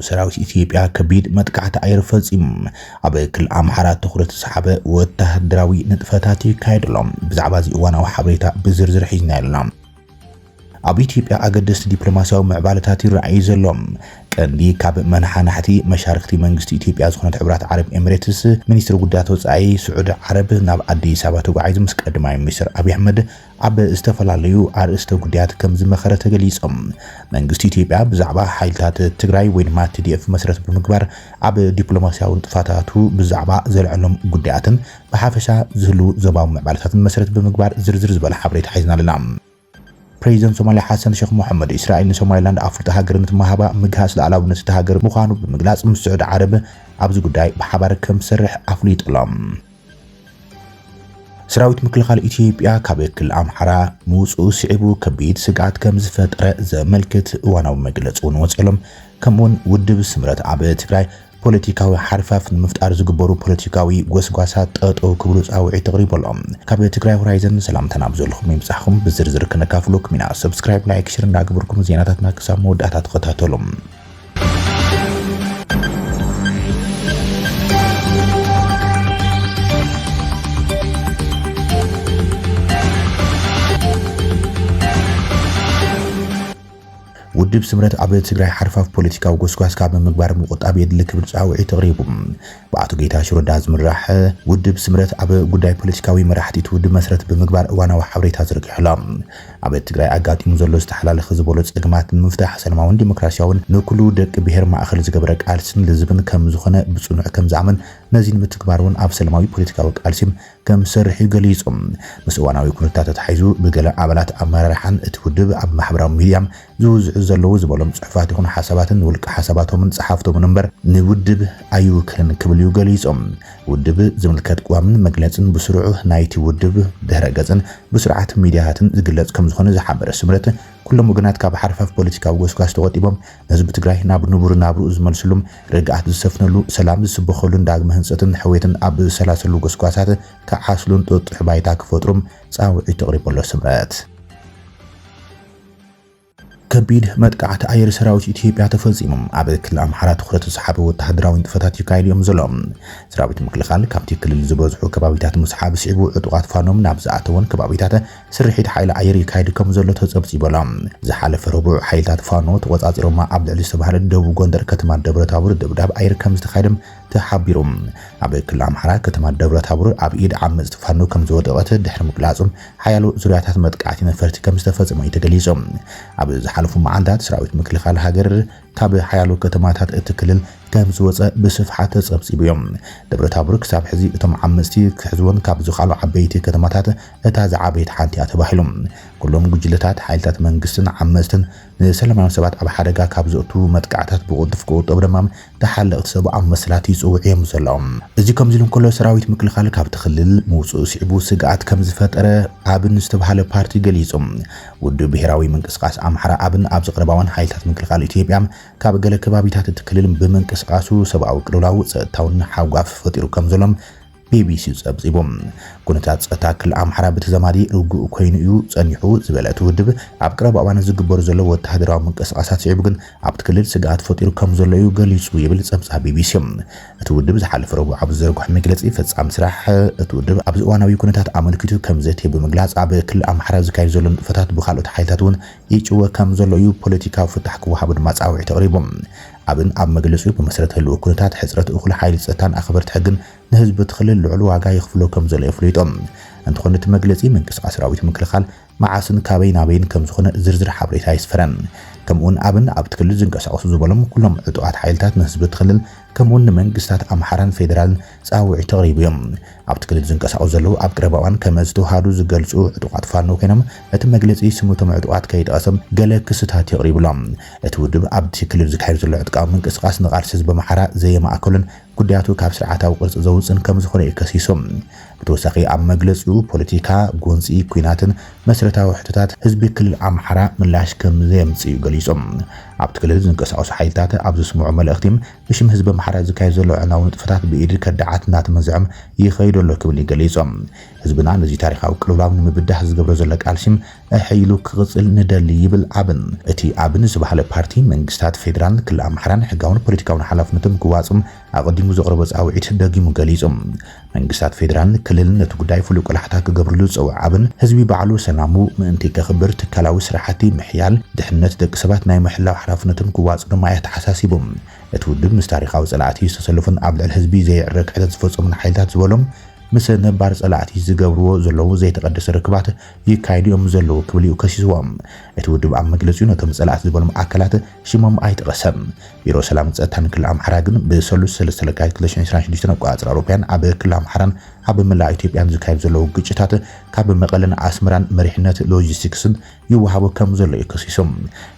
ሰራዊት ኢትዮጵያ ከቢድ መጥቃዕቲ ኣየር ፈጺሙ። ኣብ ክልል ኣምሓራ ትኹረት ዝሰሓበ ወተሃደራዊ ንጥፈታት ይካየድ ኣሎ። ብዛዕባ እዚ እዋናዊ ሓበሬታ ብዝርዝር ሒዝና ኣለና። ኣብ ኢትዮጵያ ኣገደስቲ ዲፕሎማስያዊ ምዕባለታት ይረኣዩ ዘሎ። ቀንዲ ካብ መናሓናሕቲ መሻርክቲ መንግስቲ ኢትዮጵያ ዝኾነት ሕቡራት ዓረብ ኤሚሬትስ፣ ሚኒስትሪ ጉዳያት ወጻኢ ስዑዲ ዓረብ ናብ ኣዲስ ኣበባ ተጓዒዙ ምስ ቀዳማይ ሚኒስትር ኣብይ ኣሕመድ ኣብ ዝተፈላለዩ ኣርእስተ ጉዳያት ከም ዝመኸረ ተገሊጾም። መንግስቲ ኢትዮጵያ ብዛዕባ ሓይልታት ትግራይ ወይ ድማ ቲ ዲ ኤፍ መሰረት ብምግባር ኣብ ዲፕሎማስያዊ ንጥፈታቱ ብዛዕባ ዘልዐሎም ጉዳያትን ብሓፈሻ ዝህሉ ዞባዊ ምዕባለታትን መሰረት ብምግባር ዝርዝር ዝበለ ሓበሬታ ሒዝና ኣለና። ፕሬዚደንት ሶማልያ ሓሰን ሸኽ መሐመድ፣ እስራኤል ንሶማሊላንድ ኣፍልጦ ሃገርነት ምሃባ ምግሃስ ሉዓላውነት እታ ሃገር ምዃኑ ብምግላጽ፣ ምስ ስዑዲ ዓረብ ኣብዚ ጉዳይ ብሓባር ከም ዝሰርሕ ኣፍሊጡ ኣሎ። ሰራዊት ምክልኻል ኢትዮጵያ ካብ ክልል ኣምሓራ ምውፅኡ ስዒቡ ከቢድ ስግኣት ከም ዝፈጠረ ዘመልክት እዋናዊ መግለፂ እውን ወፂኦሎም። ከምኡውን ውድብ ስምረት ኣብ ትግራይ ፖለቲካዊ ሓርፋፍ ንምፍጣር ዝግበሩ ፖለቲካዊ ጎስጓሳት ጠጠው ክብሉ ጻውዒት ተቕሪቡ ኣሎ። ካብ ትግራይ ሆራይዘን ሰላምታና ኣብ ዘለኹም ይብጻሕኹም፣ ብዝርዝር ክነካፍለኩም ኢና። ሰብስክራይብ፣ ላይክ፣ ሸር እንዳገበርኩም ዜናታትና ክሳብ መወዳእታ ተኸታተሉ። ውድብ ስምረት ኣብ ትግራይ ሓርፋፍ ፖለቲካዊ ጎስጓስ ካብ ምግባር ምቁጣብ የድሊ ክብል ጻውዒት ኣቕሪቡ። ብኣቶ ጌታቸው ረዳ ዝምራሕ ውድብ ስምረት ኣብ ጉዳይ ፖለቲካዊ መራሕቲ እቲ ውድብ መሰረት ብምግባር እዋናዊ ሓበሬታ ዘርጊሑ ኣሎ። ኣብ ትግራይ ኣጋጢሙ ዘሎ ዝተሓላለኸ ዝበሎ ጸገማት ንምፍታሕ ሰላማውን ዲሞክራሲያውን ንኩሉ ደቂ ብሔር ማእኸል ዝገበረ ቃልስን ልዝብን ከም ዝኾነ ብጽኑዕ ከም ዝኣምን፣ ነዚ ንምትግባር እውን ኣብ ሰላማዊ ፖለቲካዊ ቃልሲ ከም ዝሰርሕ እዩ ገሊጹ። ምስ እዋናዊ ኩነታት ተታሒዙ ብገለ ኣባላት ኣመራርሓን እቲ ውድብ ኣብ ማሕበራዊ ሚድያ ዝውዝዑ ዘለዉ ዝበሎም ጽሑፋት ይኹን ሓሳባትን ውልቀ ሓሳባቶምን ጸሓፍቶምን እምበር ንውድብ ኣይውክልን ክብል እዩ ገሊጹ። ውድብ ዝምልከት ቅዋምን መግለጽን ብስሩዕ ናይቲ ውድብ ድሕረ ገጽን ብስርዓት ሚድያታትን ዝግለጽ ከም ዝኾነ ዝሓበረ ስምረት፣ ኩሎም ወገናት ካብ ሓርፋፍ ፖለቲካዊ ጎስጓስ ተቖጢቦም ንህዝቢ ትግራይ ናብ ንቡር ናብርኡ ዝመልስሉን ርግኣት ዝሰፍነሉ፣ ሰላም ዝስበኸሉን ዳግመ ህንጸትን ሕውየትን ኣብ ዝሰላሰሉ ጎስጓሳት ክዓስሉን ጥጡሕ ባይታ ክፈጥሩን ጻውዒት ኣቕሪቡ ኣሎ ስምረት። ከቢድ መጥቃዕቲ ኣየር ሰራዊት ኢትዮጵያ ተፈጺሙ። ኣብ ክልል ኣምሓራ ትኹረት ዝሰሓበ ወተሃደራዊ ንጥፈታት ይካየድ እዮም ዘሎ። ሰራዊት ምክልኻል ካብቲ ክልል ዝበዝሑ ከባቢታት ምስሓብ ስዒቡ ዕጡቓት ፋኖም ናብ ዝኣተወን ከባቢታት ስርሒት ሓይሊ ኣየር ይካየድ ከም ዘሎ ተጸብጺቡ ኣሎ። ዝሓለፈ ረቡዕ ሓይልታት ፋኖ ተቖጻጺሮማ ኣብ ልዕሊ ዝተባህለ ደቡብ ጎንደር ከተማ ደብረ ታቦር ደብዳብ ኣየር ከም ዝተኻየደ ተሓቢሩ። ኣብ ክልል ኣምሓራ ከተማ ደብረ ታቦር ኣብ ኢድ ዓመጽቲ ፋኖ ከም ዝወደቐት ድሕሪ ምግላጹ፣ ሓያሎ ዙርያታት መጥቃዕቲ ነፈርቲ ከም ዝተፈጸመ እዩ ተገሊጹ። ኣብ ዝሓለፉ መዓልታት ሰራዊት ምክልኻል ሃገር ካብ ሓያሎ ከተማታት እቲ ክልል ከም ዝወጸ ብስፍሓት ተጸብጺቡ እዩ። ደብረ ታቦር ክሳብ ሕዚ እቶም ዓመጽቲ ክሕዝወን ካብ ዝኸኣሉ ዓበይቲ ከተማታት እታ ዝዓበየት ሓንቲ እያ ተባሂሉ። ኩሎም ጉጅለታት ሓይልታት መንግስትን ዓመጽትን ንሰላማውያን ሰባት ኣብ ሓደጋ ካብ ዘእቱ መጥቃዕታት ብቕልጡፍ ክቑጠቡ ድማ ተሓለቕቲ ሰብኣዊ መሰላት ይጽውዑ እዮም ዘለዉ። እዚ ከምዚ ኢሉ እንከሎ፣ ሰራዊት ምክልኻል ካብቲ ክልል ምውጽኡ ስዒቡ ስግኣት ከም ዝፈጠረ ኣብን ዝተባህለ ፓርቲ ገሊጹ። ውድብ ብሄራዊ ምንቅስቃስ ኣምሓራ ኣብን ኣብ ዝቕረባዋን ሓይልታት ምክልኻል ኢትዮጵያ ካብ ገለ ከባቢታት እቲ ክልል ብምንቅስቃሱ ሰብኣዊ ቅልውላው ጸጥታውን ሓጓፍ ፈጢሩ ከም ዘሎም ቢ ቢ ሲ ጸብጺቡ። ኩነታት ጸጥታ ክልል ኣምሓራ ብተዛማዲ ርጉእ ኮይኑ እዩ ጸኒሑ ዝበለ እቲ ውድብ፣ ኣብ ቀረባ እዋን ዝግበሩ ዘለዉ ወተሃደራዊ ምንቅስቃሳት ስዒቡ ግን ኣብቲ ክልል ስግኣት ፈጢሩ ከም ዘሎ እዩ ገሊጹ ይብል ጸብጻብ ቢ ቢ ሲ። እቲ ውድብ ዝሓለፈ ረቡዕ ኣብ ዝዘርግሖ መግለጺ፣ ፈጻሚ ስራሕ እቲ ውድብ ኣብዚ እዋናዊ ኩነታት ኣመልኪቱ ከም ዘትየ ብምግላጽ፣ ኣብ ክልል ኣምሓራ ዝካየድ ዘሎ ንጥፈታት ብካልኦት ሓይልታት እውን ይጭወ ከም ዘሎ እዩ፣ ፖለቲካዊ ፍታሕ ክወሃቦ ድማ ጻውዒት ኣቕሪቡ። ኣብን ኣብ መግለጺኡ፣ ብመሰረት ህልዊ ኩነታት ሕጽረት እኹል ሓይሊ ጸጥታን ኣኽበርቲ ሕግን ንህዝቢ እቲ ክልል ልዑል ዋጋ የኽፍሎ ከም ዘሎ የፍሊጡ። እንተኾነ እቲ መግለጺ ምንቅስቃስ ሰራዊት ምክልኻል መዓስን ካበይ ናበይን ከም ዝኾነ ዝርዝር ሓበሬታ ኣይስፈረን። ከምኡውን ኣብን ኣብቲ ክልል ዝንቀሳቐሱ ዝበሎም ኩሎም ዕጡቓት ሓይልታት ንህዝቢ እቲ ክልል ከምኡውን ንመንግስታት ኣምሓራን ፌደራልን ጻውዒት ኣቕሪቡ እዮም። ኣብቲ ክልል ዝንቀሳቐሱ ዘለዉ ኣብ ቀረባ እዋን ከም ዝተውሃዱ ዝገልጹ ዕጡቓት ፋኖ ኮይኖም፣ እቲ መግለጺ ስም እቶም ዕጡቓት ከይጠቐሰም ገለ ክስታት የቕሪቡ ኣሎ። እቲ ውድብ ኣብቲ ክልል ዝካየድ ዘሎ ዕጥቃዊ ምንቅስቃስ ንቓልሲ ህዝቢ ኣምሓራ ዘየማእከሉን ጉዳያቱ ካብ ስርዓታዊ ቅርጺ ዘውጽእን ከም ዝኾነ እዩ ከሲሱ። ብተወሳኺ ኣብ መግለጺኡ ፖለቲካ፣ ጎንጺ፣ ኲናትን መሰረታዊ ሕቶታት ህዝቢ ክልል ኣምሓራ ምላሽ ከም ዘየምጽእ እዩ ገሊጹ። ኣብቲ ክልል ዝንቀሳቐሱ ሓይልታት ኣብ ዘስምዑ መልእኽቲ፣ ብሽም ህዝቢ ኣምሓራ ዝካየድ ዘሎ ዕናዊ ንጥፈታት ብኢድ ከዳዓት እናተመዝዐም ይኸይድ ኣሎ ክብል እዩ ገሊጾም። ህዝብና ነዚ ታሪኻዊ ቅልውላው ንምብዳህ ዝገብሮ ዘሎ ቃልሲም ኣሐይሉ ክቕጽል ንደሊ ይብል ኣብን። እቲ ኣብን ዝበሃለ ፓርቲ መንግስታት ፌደራልን ክልል ኣምሓራን ሕጋውን ፖለቲካውን ሓላፍነቶም ክዋጽም ኣቐዲሙ ዘቕረቦ ጻውዒት ደጊሙ ገሊጹ። መንግስታት ፌደራልን ክልልን ነቲ ጉዳይ ፍሉይ ቆላሕታ ክገብርሉ ዝጸውዕ ኣብን፣ ህዝቢ ባዕሉ ሰላሙ ምእንቲ ከኽብር ትካላዊ ስራሕቲ ምሕያል፣ ድሕነት ደቂ ሰባት ናይ ምሕላው ሓላፍነቶም ክዋጽእ ድማ ኣተሓሳሲቡ። እቲ ውድብ ምስ ታሪኻዊ ጸላእቲ ዝተሰለፉን ኣብ ልዕሊ ህዝቢ ዘየዕረ ክሕደት ዝፈጸሙን ሓይልታት ዝበሎም ምስ ነባር ጸላእቲ ዝገብርዎ ዘለዉ ዘይተቐደሰ ርክባት ይካየዱ እዮም ዘለዉ ክብል እዩ ከሲስዎም። እቲ ውድብ ኣብ መግለጺኡ ነቶም ጸላእቲ ዝበሎም ኣካላት ሽሞም ኣይጠቐሰን። ቢሮ ሰላም ጸጥታን ክልል ኣምሓራ ግን ብሰሉስ ሰለስተ ለካቲት ክልተ ሺሕ ዕስራን ሽዱሽተን ኣቆጻጽራ ኣውሮፓውያን ኣብ ክልል ኣምሓራን ኣብ መላእ ኢትዮጵያን ዝካየዱ ዘለዉ ግጭታት ካብ መቐለን ኣስመራን መሪሕነት ሎጂስቲክስን ይወሃቦ ከም ዘሎ እዩ ከሲሱ።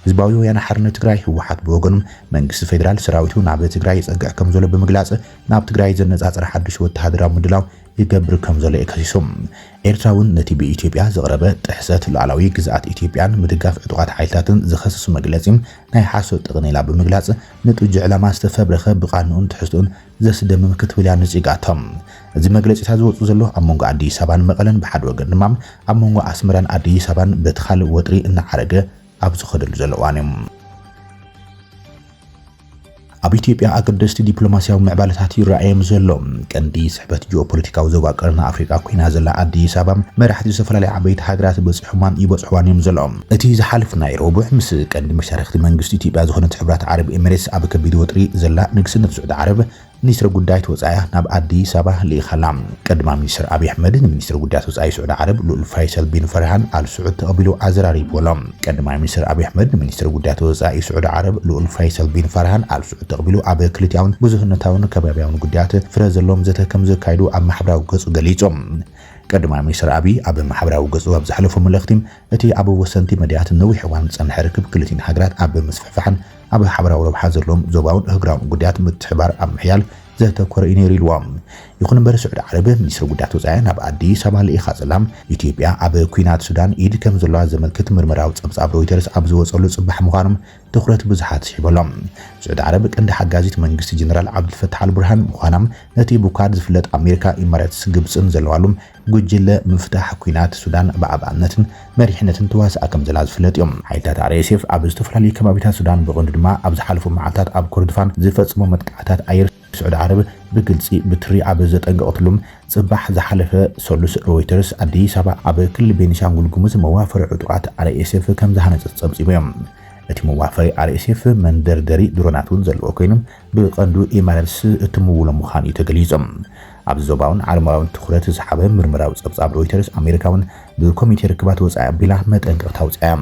ህዝባዊ ወያነ ሓርነት ትግራይ ህወሓት ብወገኑ መንግስቲ ፌደራል ሰራዊቱ ናብ ትግራይ ይጸግዕ ከም ዘሎ ብምግላጽ ናብ ትግራይ ዘነጻጸረ ሓድሽ ወተሃደራዊ ምድላው ይገብር ከም ዘሎ እዩ ከሲሱ። ኤርትራ እውን ነቲ ብኢትዮጵያ ዝቐረበ ጥሕሰት ሉዓላዊ ግዝኣት ኢትዮጵያን ምድጋፍ ዕጡቓት ሓይልታትን ዝኸስስ መግለጺ ናይ ሓሶት ጠቕኔላ ብምግላጽ ንጥጁ ዕላማ ዝተፈብረኸ ብቓንኡን ትሕዝቱን ዘስደምም ክትብል እያ ነጺጋቶም። እዚ መግለጺታት ዝወጹ ዘሎ ኣብ መንጎ ኣዲስ ኣበባን መቐለን ብሓደ ወገን ድማ ኣብ መንጎ ኣስመራን ኣዲስ ኣበባን በቲ ካልእ ወጥሪ እናዓረገ ኣብ ዝኸደሉ ዘሎ እዋን እዩ። ኣብ ኢትዮጵያ ኣገደስቲ ዲፕሎማስያዊ ምዕባለታት ይረኣዮም ዘሎ። ቀንዲ ስሕበት ጂኦፖለቲካዊ ዞባ ቀርኒ ኣፍሪቃ ኮይና ዘላ ኣዲስ ኣበባ መራሕቲ ዝተፈላለዩ ዓበይቲ ሃገራት በፂሖማን ይበፅሕዋን እዮም ዘለዉ። እቲ ዝሓለፈ ናይ ረቡዕ ምስ ቀንዲ መሻርክቲ መንግስቲ ኢትዮጵያ ዝኾነት ሕብራት ዓረብ ኤሚሬትስ ኣብ ከቢድ ወጥሪ ዘላ ንግስነት ስዑዲ ዓረብ ሚኒስትሪ ጉዳያት ወጻኢኣ ናብ ኣዲስ ኣበባ ልኢኻ ኣላ። ቀዳማይ ሚኒስትር ኣብይ ኣሕመድ ንሚኒስትሪ ጉዳያት ወጻኢ ስዑዲ ዓረብ ልኡል ፋይሰል ቢን ፈርሃን ኣል ስዑድ ተቐቢሉ ኣዘራሪብዎ ኣሎ። ቀዳማይ ሚኒስትር ኣብይ ኣሕመድ ንሚኒስትሪ ጉዳያት ወጻኢ ስዑዲ ዓረብ ልኡል ፋይሰል ቢን ፈርሃን ኣል ስዑድ ተቐቢሉ ኣብ ክልቲኣውን ብዙህነታውን ከባቢያውን ጉዳያት ፍረ ዘለዎም ዘተ ከም ዘካየዱ ኣብ ማሕበራዊ ገጹ ገሊጹ። ቀዳማይ ሚኒስትር ኣብይ ኣብ ማሕበራዊ ገጹ ኣብ ዘሕለፎ መልእኽቲ፣ እቲ ኣብ ወሰንቲ መዳያት ነዊሕ እዋን ዝጸንሐ ርክብ ክልቲኣን ሃገራት ኣብ ምስፍሕፋሕን ኣብ ሓበራዊ ረብሓ ዘለዎም ዞባውን ኣህጉራውን ጉዳያት ምትሕብባር ኣብ ምሕያል ዘተኮረ እዩ ነይሩ ኢልዎ። ይኹን እምበር፣ ስዑዲ ዓረብ ሚኒስትሪ ጉዳያት ወጻኢ ናብ ኣዲስ ኣበባ ልኢኻ ዘላ፣ ኢትዮጵያ ኣብ ኲናት ሱዳን ኢድ ከም ዘለዋ ዘመልክት ምርመራዊ ጸብጻብ ሮይተርስ ኣብ ዝወጸሉ ጽባሕ ምዃኑ ትኹረት ብዙሓት ስሒቡ ኣሎ። ስዑዲ ዓረብ ቀንዲ ሓጋዚት መንግስቲ ጀነራል ዓብዱልፈታሕ ኣልቡርሃን ምዃና ነቲ ብኳድ ዝፍለጥ ኣሜሪካ፣ ኢማራትስ፣ ግብጽን ዘለዋሉ ጉጅለ ምፍታሕ ኲናት ሱዳን ብኣባልነትን መሪሕነትን ትዋሳእ ከም ዘላ ዝፍለጥ እዩ። ሓይልታት ኣር ኤስ ኤፍ ኣብ ዝተፈላለዩ ከባቢታት ሱዳን ብቐንዱ ድማ ኣብ ዝሓለፉ መዓልታት ኣብ ኮርዶፋን ዝፈጸሞ መጥቃዕታት ኣየር ስዑዲ ዓረብ ብግልጺ ብትሪ ኣብ ዘጠንቀቐትሉ ጽባሕ ዝሓለፈ ሰሉስ ሮይተርስ ኣዲስ ኣበባ ኣብ ክልል ቤኒሻንጉል ጉሙዝ መዋፈሪ ዕጡቓት ኣር ኤስ ኤፍ ከም ዝሃነጸት ጸብጺቡ እዩ። እቲ መዋፈሪ ኣር ኤስ ኤፍ መንደርደሪ ድሮናት እውን ዘለዎ ኮይኑ ብቐንዱ ኢማራትስ እትምውሎ ምዃኑ እዩ ተገሊጹ። ኣብዚ ዞባውን ዓለማውን ትኹረት ዝሓበ ምርመራዊ ጸብጻብ ሮይተርስ ኣሜሪካ እውን ብኮሚቴ ርክባት ወጻኢ ኣቢላ መጠንቀቕታ ኣውጺኣ።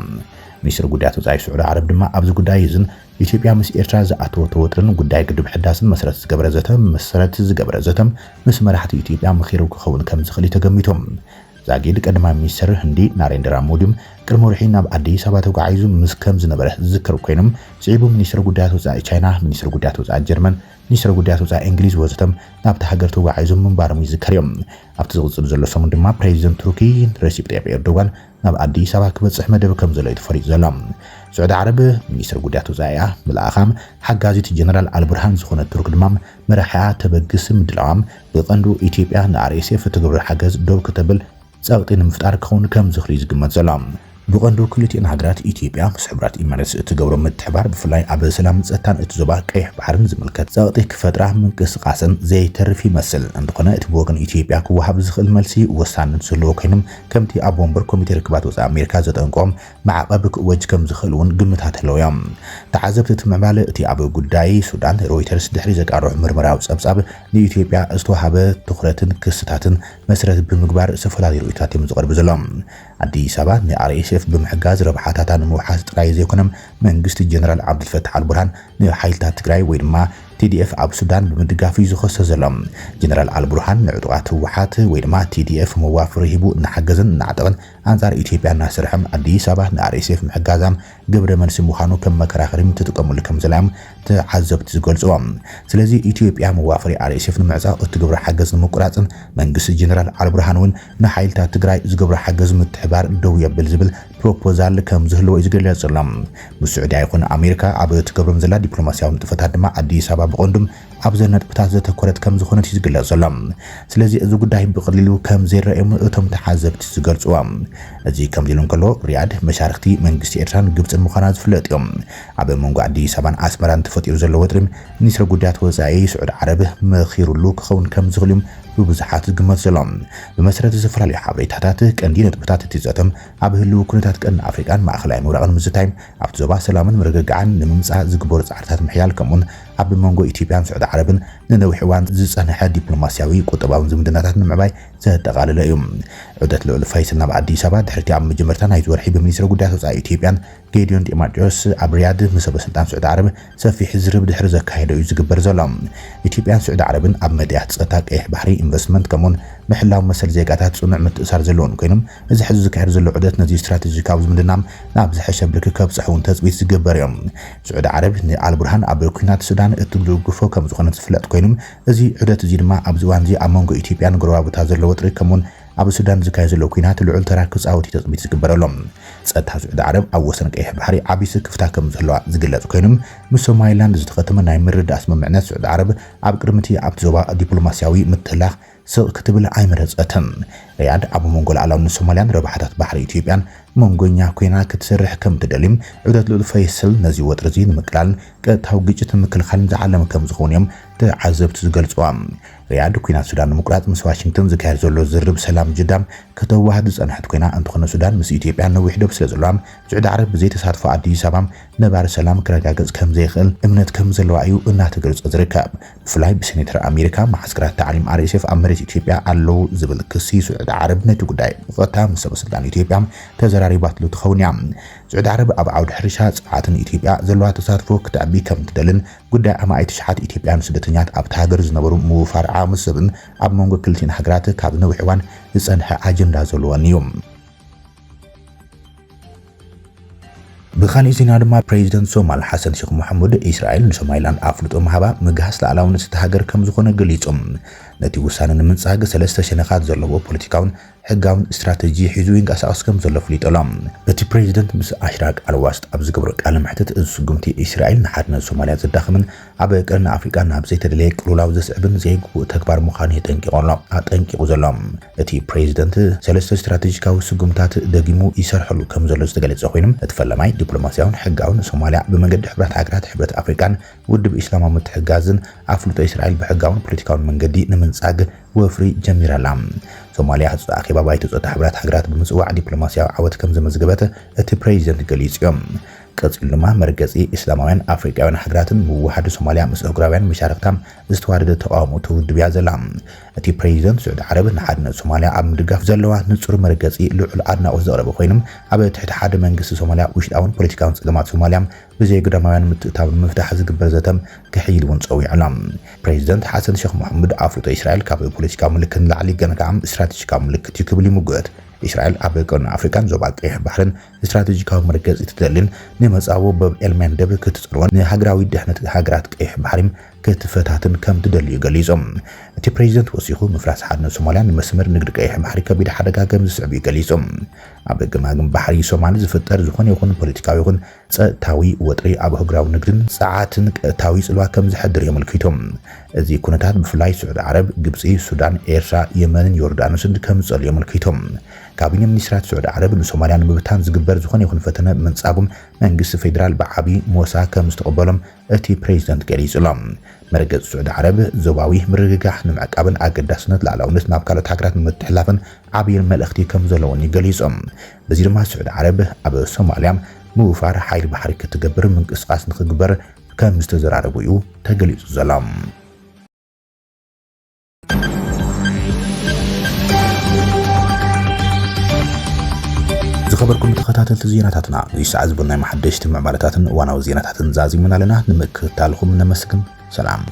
ሚኒስትሪ ጉዳያት ወጻኢ ስዑዲ ዓረብ ድማ ኣብዚ ጉዳይ እዝን ኢትዮጵያ ምስ ኤርትራ ዝኣተወቶ ወጥርን ጉዳይ ግድብ ሕዳስን መሰረት ዝገበረ ዘተ መሰረት ዝገበረ ዘተ ምስ መራሕቲ ኢትዮጵያ ምኺሩ ክኸውን ከም ዝኽእል እዩ ተገሚቱ። ዛጊድ ቀዳማይ ሚኒስትር ህንዲ ናሬንድራ ሞዲም ቅድሚ ወርሒ ናብ ኣዲስ ኣበባ ተጓዒዙ ምስ ከም ዝነበረ ዝዝከር ኮይኖም፣ ስዒቡ ሚኒስትሪ ጉዳያት ወጻኢ ቻይና፣ ሚኒስትሪ ጉዳያት ወጻኢ ጀርመን፣ ሚኒስትሪ ጉዳያት ወጻኢ እንግሊዝ ወዘተም ናብታ ሃገር ተጓዒዞም ምንባሮም ይዝከር እዮም። ኣብቲ ዝቕጽል ዘሎ ሰሙን ድማ ፕሬዚደንት ቱርኪ ረሲፕ ጠይብ ኤርዶጋን ናብ ኣዲስ ኣበባ ክበጽሕ መደብ ከም ዘሎ እዩ ተፈሊጡ ዘሎ። ስዑዲ ዓረብ ሚኒስትሪ ጉዳያት ወጻኢኣ ምልኣኻ ሓጋዚት ጀነራል ኣልቡርሃን ዝኾነት ቱርክ ድማ መራሒኣ ተበግስ ምድላዋም ብቐንዱ ኢትዮጵያ ንኣር ኤስ ኤፍ እትገብሮ ሓገዝ ደው ከተብል ጸቕጢ ንምፍጣር ክኸውን ከም ዝኽእል እዩ ዝግመት ዘሎ። ብቐንዱ ክልቲኣን ሃገራት ኢትዮጵያ ምስ ሕቡራት ኢማሬትስ እትገብሮ ምትሕባር ብፍላይ ኣብ ሰላምን ጸጥታን እቲ ዞባ ቀይሕ ባሕርን ዝምልከት ጸቕጢ ክፈጥራ ምንቅስቓሰን ዘይተርፍ ይመስል። እንተኾነ እቲ ብወገን ኢትዮጵያ ክወሃብ ዝኽእል መልሲ ወሳንነት ዘለዎ ኮይኑ ከምቲ ኣብ ወንበር ኮሚቴ ርክባት ወጻኢ ኣሜሪካ ዘጠንቆም ማዕቐብ ክእወጅ ከም ዝኽእል እውን ግምታት ኣለዉ እዮም። ተዓዘብቲ እቲ ምዕባለ እቲ ኣብ ጉዳይ ሱዳን ሮይተርስ ድሕሪ ዘቃርሑ ምርመራዊ ጸብጻብ ንኢትዮጵያ ዝተዋሃበ ትኹረትን ክስታትን መሰረት ብምግባር ዝተፈላለዩ ርእይቶታት እዮም ዝቐርቡ ዘለዉ። ኣዲስ ኣበባ ንኣር ኤስ ኤፍ ብምሕጋዝ ረብሓታታ ንምውሓስ ጥራይ ዘይኮነ መንግስቲ ጀነራል ዓብዱልፈታሕ ኣልቡርሃን ንሓይልታት ትግራይ ወይ ድማ ቲ ዲ ኤፍ ኣብ ሱዳን ብምድጋፍ እዩ ዝኸሶ ዘሎ። ጀነራል ኣልቡርሃን ንዕጡቓት ህወሓት ወይ ድማ ቲ ዲ ኤፍ መዋፍሪ ሂቡ እናሓገዘን እናዓጠቐን ኣንጻር ኢትዮጵያ እናሰርሐ፣ ኣዲስ ኣበባ ን ኣር ኤስ ኤፍ ምሕጋዛ ግብረ መልሲ ምዃኑ ከም መከራኸሪ ትጥቀመሉ ከም ዘላ እዮም ተዓዘብቲ ዝገልጽዎ። ስለዚ ኢትዮጵያ መዋፈሪ ኣር ኤስ ኤፍ ንምዕጻው እትገብሮ ሓገዝ ንምቁራጽን መንግስቲ ጀነራል ኣልቡርሃን እውን ንሓይልታት ትግራይ ዝገብሮ ሓገዝ ምትሕባር ደው የብል ዝብል ፕሮፖዛል ከም ዝህልዎ እዩ ዝግለጽ ዘሎ። ምስ ስዑድያ ይኹን ኣሜሪካ ኣብ እትገብሮም ዘላ ዲፕሎማሲያዊ ንጥፈታት ድማ ኣዲስ ኣበባ ብቐንዱ ኣብዘን ነጥብታት ዘተኮረት ከም ዝኾነት እዩ ዝግለጽ ዘሎ። ስለዚ እዚ ጉዳይ ብቐሊሉ ከም ዘይረኣዮም እቶም ተሓዘብቲ ዝገልጽዎ። እዚ ከምዚ ኢሉ እንከሎ፣ ሪያድ መሻርክቲ መንግስቲ ኤርትራን ግብጽን ምዃና ዝፍለጥ እዮም። ኣብ መንጎ ኣዲስ ኣበባን ኣስመራን ተፈጢሩ ዘሎ ወጥሪ፣ ሚኒስትሪ ጉዳያት ወጻኢ ስዑድ ዓረብ መኺሩሉ ክኸውን ከም ዝኽእል እዮም ብብዙሓት ዝግመት ዘሎ። ብመሰረት ዝተፈላለዩ ሓበሬታታት፣ ቀንዲ ነጥብታት እቲ ዘተም ኣብ ህልው ኩነታት ቀርኒ ኣፍሪቃን ማእኸላይ ምብራቕን ምዝታይ፣ ኣብቲ ዞባ ሰላምን ምርግጋዕን ንምምጻእ ዝግበሩ ጻዕርታት ምሕያል፣ ከምኡውን ኣብ መንጎ ኢትዮጵያን ስዑዲ ዓረብን ንነዊሕ እዋን ዝጸንሐ ዲፕሎማስያዊ ቁጠባውን ዝምድናታት ንምዕባይ ዘጠቓለለ እዩ። ዑደት ልዑል ፈይሰል ናብ ኣዲስ ኣበባ ድሕርቲ ኣብ መጀመርታ ናይዚ ወርሒ ብሚኒስትሪ ጉዳያት ወጻኢ ኢትዮጵያን ጌዲዮን ጢሞቴዎስ ኣብ ሪያድ ምስ ሰበ ስልጣን ስዑዲ ዓረብ ሰፊሕ ዝርብ ድሕሪ ዘካየደ እዩ ዝግበር ዘሎ። ኢትዮጵያን ስዑዲ ዓረብን ኣብ መዳያት ጸጥታ፣ ቀይሕ ባሕሪ፣ ኢንቨስትመንት ከምኡውን ምሕላው መሰል ዜጋታት ጽኑዕ ምትእሳር ዘለዎም ኮይኖም፣ እዚ ሕዚ ዝካየድ ዘሎ ዑደት ነዚ ስትራቴጂካዊ ዝምድና ናብ ዝሐሸ ብርኪ ከብጽሑ እውን ተጽቢት ዝግበር እዮም። ስዑዲ ዓረብ ንኣልቡርሃን ኣብ ኩናት ሱዳን እትድግፎ ከም ዝኾነት ዝፍለጥ ኮይኑ፣ እዚ ዑደት እዚ ድማ ኣብዚ እዋን እዚ ኣብ መንጎ ኢትዮጵያን ጎረባብታ ዘሎ ወጥሪ ከምኡውን ኣብ ሱዳን ዝካየድ ዘሎ ኩናት ልዑል ተራ ክጻወት እዩ ተጽቢት ዝግበረሎም። ጸጥታ ስዑዲ ዓረብ ኣብ ወሰን ቀይሕ ባሕሪ ዓቢ ስክፍታ ከም ዝህልዋ ዝግለጽ ኮይኑ፣ ምስ ሶማሊላንድ ዝተኸተመ ናይ ምርድዳእ ስምምዕነት ስዑዲ ዓረብ ኣብ ቅድሚ እቲ ኣብቲ ዞባ ዲፕሎማስያዊ ምትላኽ ስቕ ክትብል ኣይመረጸትን። ሪያድ ኣብ መንጎ ሉዓላውነት ሶማልያን ረብሓታት ባሕሪ ኢትዮጵያን መንጎኛ ኮይና ክትሰርሕ ከም ትደሊ ዑደት ልኡል ፈይሰል ነዚ ወጥሪ እዚ ንምቅላልን ቀጥታዊ ግጭት ንምክልኻልን ዝዓለመ ከም ዝኾኑ እዮም ተዓዘብቲ ዝገልጽዋ። ሪያድ ኩናት ሱዳን ንምቁራጽ ምስ ዋሽንግተን ዝካየድ ዘሎ ዝርርብ ሰላም ጅዳ ከተዋህድ ዝጸንሐት ኮይና፣ እንተኾነ ሱዳን ምስ ኢትዮጵያ ነዊሕ ዶብ ስለ ዘለዋ፣ ስዑዲ ዓረብ ብዘይ ተሳትፎ ኣዲስ ኣበባ ነባሪ ሰላም ክረጋገጽ ከም ዘይኽእል እምነት ከም ዘለዋ እዩ እናተገልጸ ዝርከብ። ብፍላይ ብሴኔተር ኣሜሪካ፣ መዓስከራት ታዕሊም ኣር ኤስ ኤፍ ኣብ መሬት ኢትዮጵያ ኣለዉ ዝብል ክሲ፣ ስዑዲ ዓረብ ነቲ ጉዳይ ብቐጥታ ምስ ሰበ ስልጣን ኢትዮጵያ ተዘራሪባትሉ ትኸውን እያ። ስዑዲ ዓረብ ኣብ ዓውዲ ሕርሻ፣ ጸዓትን ኢትዮጵያ ዘለዋ ተሳትፎ ክተዕቢ ከም ትደልን፣ ጉዳይ ኣማኢት ሽሓት ኢትዮጵያውያን ስደተኛት ኣብታ ሃገር ዝነበሩ ምውፋር ዓቕሚ ሰብን ኣብ መንጎ ክልቲኣን ሃገራት ካብ ነዊሕ እዋን ዝጸንሐ ኣጀንዳ ዘለወን እዩ። ብኻሊእ ዜና ድማ፣ ፕሬዚደንት ሶማል ሓሰን ሼክ መሐሙድ፣ እስራኤል ንሶማሊላንድ ኣፍልጦ ምሃባ ምግሃስ ሉዓላውነት እታ ሃገር ከም ዝኾነ ገሊጹ። ነቲ ውሳነ ንምንጻግ ሰለስተ ሸነኻት ዘለዎ ፖለቲካውን ሕጋውን ስትራተጂ ሒዙ ይንቀሳቐስ ከም ዘሎ ኣፍሊጡ ኣሎ። እቲ ፕሬዚደንት ምስ ኣሽራቅ ኣልዋስጥ ኣብ ዝገብሮ ቃለ መሕትት፣ እዚ ስጉምቲ እስራኤል ንሓድነት ሶማልያ ዘዳኽምን ኣብ ቀርኒ ኣፍሪቃ ናብ ዘይተደለየ ቅልውላው ዘስዕብን ዘይግቡእ ተግባር ምዃኑ የጠንቂቑ ኣሎ፣ ኣጠንቂቑ ዘሎ። እቲ ፕሬዚደንት ሰለስተ ስትራቴጂካዊ ስጉምታት ደጊሙ ይሰርሐሉ ከም ዘሎ ዝተገለጸ ኮይኑ፣ እቲ ፈለማይ ዲፕሎማስያውን ሕጋውን ሶማልያ ብመንገዲ ሕብረት ሃገራት፣ ሕብረት ኣፍሪቃን ውድብ ኢስላማዊ ምትሕግጋዝን ኣፍልጦ እስራኤል ብሕጋውን ፖለቲካውን መንገዲ ንምንጻግ ወፍሪ ጀሚራ ኣላ። ሶማልያ ህጹጽ ኣኼባ ባይቶ ጸጥታ ሕብረት ሃገራት ብምጽዋዕ ዲፕሎማስያዊ ዓወት ከም ዘመዝገበት እቲ ፕሬዚደንት ገሊጹ እዩ። ቀጺሉ ድማ መርገጺ እስላማውያን ኣፍሪቃውያን ሃገራትን ምውሃድ ሶማልያ ምስ ኣህጉራውያን መሻርኽታ ዝተዋደደ ተቓውሞ ትውድብ እያ ዘላ። እቲ ፕሬዚደንት ስዑዲ ዓረብ ንሓድነት ሶማልያ ኣብ ምድጋፍ ዘለዋ ንጹር መርገጺ ልዑል ኣድናቖት ዘቕረበ ኮይኑ፣ ኣብ ትሕቲ ሓደ መንግስቲ ሶማልያ ውሽጣውን ፖለቲካውን ጸገማት ሶማልያ ብዘይ ግዳማውያን ምትእትታው ንምፍታሕ ዝግበር ዘተም ክሕይል እውን ጸዊዑ ኣሎ። ፕሬዚደንት ሓሰን ሼክ መሐሙድ፣ ኣፍልጦ እስራኤል ካብ ፖለቲካዊ ምልክት ንላዕሊ ገና ከኣ ስትራቴጂካዊ ምልክት እዩ ክብል ይምጉት። እስራኤል ኣብ ቀርኒ ኣፍሪቃን ዞባ ቀይሕ ባሕርን ስትራቴጂካዊ መርገጺ ትደልን፣ ንመጻብቦ ባብ ኤል መንደብ ክትጸልዎን ንሃገራዊ ድሕነት ሃገራት ቀይሕ ባሕሪ ክትፈታትን ከም ትደሊ እዩ ገሊጹ። እቲ ፕሬዚደንት ወሲኹ፣ ምፍራስ ሓድነት ሶማልያ ንመስመር ንግዲ ቀይሕ ባሕሪ ከቢድ ሓደጋ ከም ዝስዕብ እዩ ገሊጹ። ኣብ ገማግም ባሕሪ ሶማል ዝፍጠር ዝኾነ ይኹን ፖለቲካዊ ይኹን ጸጥታዊ ወጥሪ ኣብ ኣህጉራዊ ንግድን ጸዓትን ቀጥታዊ ጽልዋ ከም ዘሕድር እዩ ኣመልኪቱ። እዚ ኩነታት ብፍላይ ስዑዲ ዓረብ፣ ግብጺ፣ ሱዳን፣ ኤርትራ፣ የመንን ዮርዳኖስን ከም ዝጸልዩ ኣመልኪቱ። ካቢነ ሚኒስትራት ስዑዲ ዓረብ ንሶማልያ ንምብታን ዝግበር ዝኾነ ይኹን ፈተነ ምንጻጉም መንግስቲ ፌዴራል ብዓቢ ሞሳ ከም ዝተቐበሎም እቲ ፕሬዚደንት ገሊጹ ኣሎ። መርገጺ ስዑዲ ዓረብ ዞባዊ ምርግጋሕ ንምዕቃብን ኣገዳስነት ሉዓላውነት ናብ ካልኦት ሃገራት ንምትሕልላፍን ዓቢ መልእኽቲ ከም ዘለዎን እዩ ገሊጹ። በዚ ድማ ስዑዲ ዓረብ ኣብ ሶማልያ ምውፋር ሓይሊ ባሕሪ ክትገብር ምንቅስቓስ ንኽግበር ከም ዝተዘራረቡ እዩ ተገሊጹ ዘሎ። ክበርኩም ተኸታተልቲ ዜናታትና፣ እዚ ሰዓት ዝበልናዮም ሓደሽቲ ምዕባለታትን እዋናዊ ዜናታትን ዛዚምና ኣለና። ንምክትታልኩም ነመስግን። ሰላም።